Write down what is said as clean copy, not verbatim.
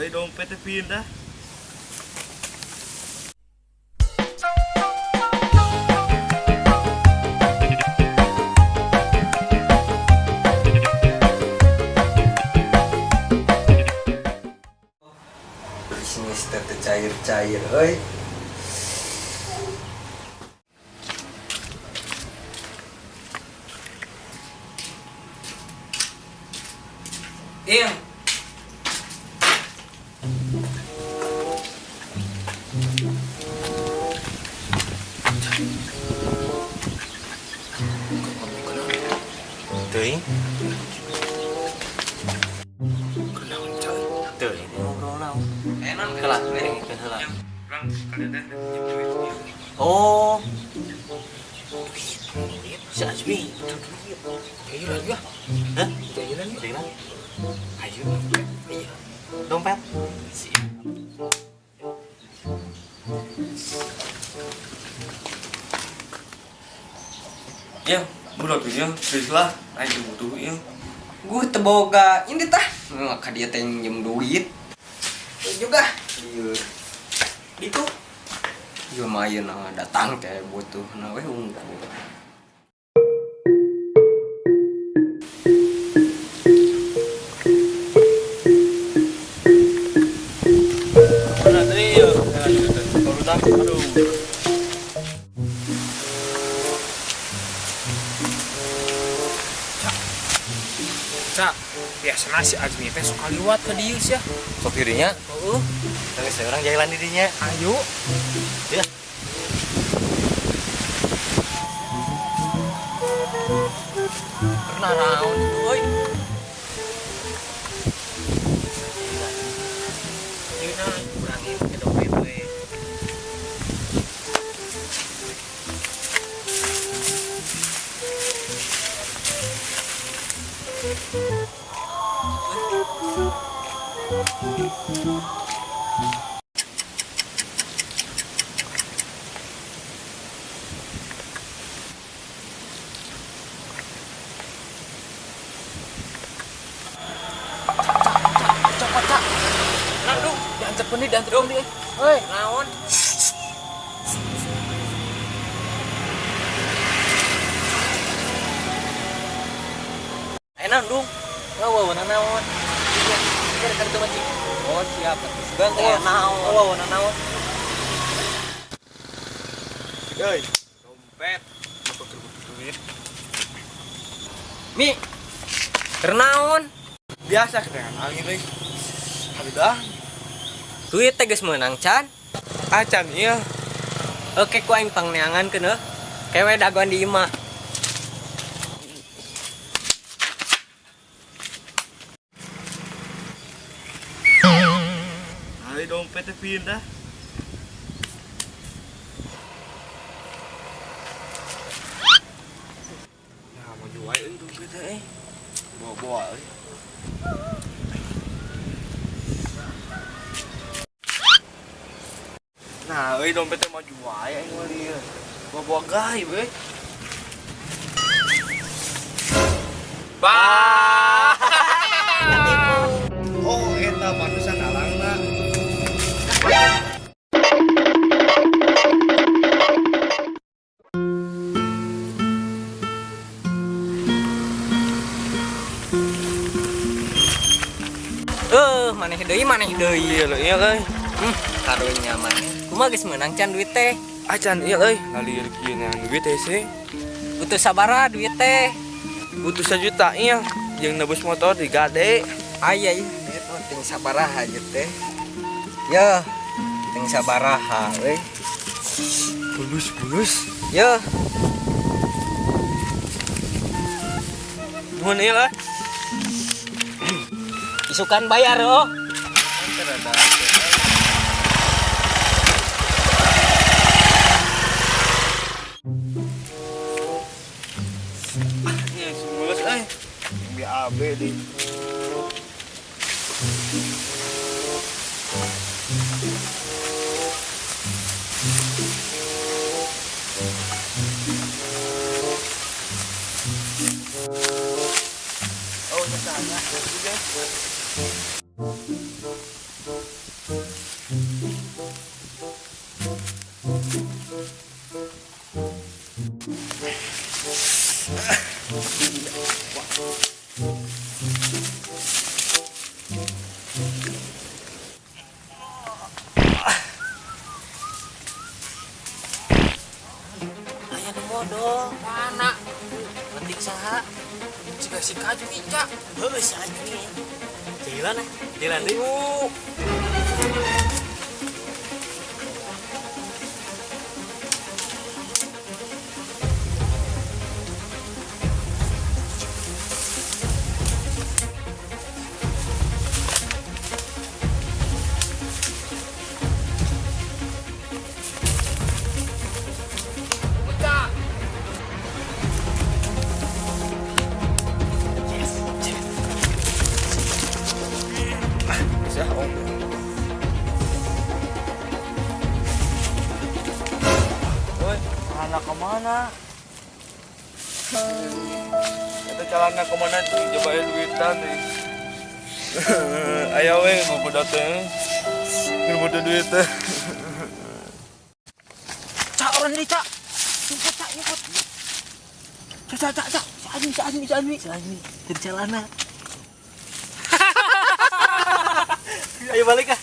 Nah, dompetnya pindah. Bisnis teh cair-cair euy. Iya. Teuing. Kunaon coy? Teuing ngobrol naon? Enak heula, dengekeun heula. Urang kali teh minjem duit. Oh. Duit, duit, si Azmi butuh duit. Jailan ya? Hah? Jailan ya? Jailan. Ayo. Iya. Dompet. Siap. Ya, budak ieu, geus lah, aing butuh ieu. Gue teboga ini tah. Maka dia teh minjem duit. Juga. Iya. Itu Ieu mah ayeuna datang teh butuh na we unggul. Mana teh ieu? Barudak, aduh. Cak, biasanya si Azmi teh suka liwat ke dieu sia. Sok dirinya. Heeh. Geus urang jailan dirinya. Ayo. Ya. Pernah naon itu euy. Ieu na urang ieu ke dompet we. Copot, Cak. Nah, dong, diantepeun deui, diantepeun deui. Heuy, Naon? Ayo naon, Dung? Ngawawana naon? Iya, kira kira itu mancing. Oh siap, sugan teh naon. Ngawawana naon? Euy, dompet. Apa keur butuh duit? Mi. Keur naon? Biasa kedengan angin euy. Aduh. Duit teh geus meunang can. Acan ieu. Oke ku aing pangneangankeun heuh. Kewe dagoan di imah. Nah, dompetnya pindah. Ya, mau jual euy dompetnya euy. Bawa-bawa euy. Nah, euy dompetnya mau jual aing mah ieu. Bawa-bawa gaib euy. Bah. Oh, eta manusia nalangna. Maneh deui, maneh deui. Iya lho, iya euy. Karunya maneh. Kumaha geus meunang can duit teh? Acan iya euy, lalir kieu neang duit teh sih. Butuh sabaraha duit teh? Butuh 1 juta iya, jeung nebus motor di gade. Aya ieu duit mah ting sabaraha ieu teh. Yeuh, ting sabaraha euy. Bulus-bulus. Yeuh, Nuhun ieu lah. isukan bayar oh. Ini mulus euy. Yang BAB di. Oh, nyesanya. Juga. Si Kajmi, Cak. Heuh, si Azmi. Jalan ah, jalan deui. Bisa, om. Woi, celana kemana? Itu celana kemana tuh? Coba ya duitan nih. Ayo we, ngobrol teh. Ngerebut duit teh. Cak, orang ini, Cak. Jemput, Cak, jemput. Cak, Cak, Cak, Cak. Si Azmi, si Azmi, si Azmi. Si Azmi teu celana. Ayo balik ah.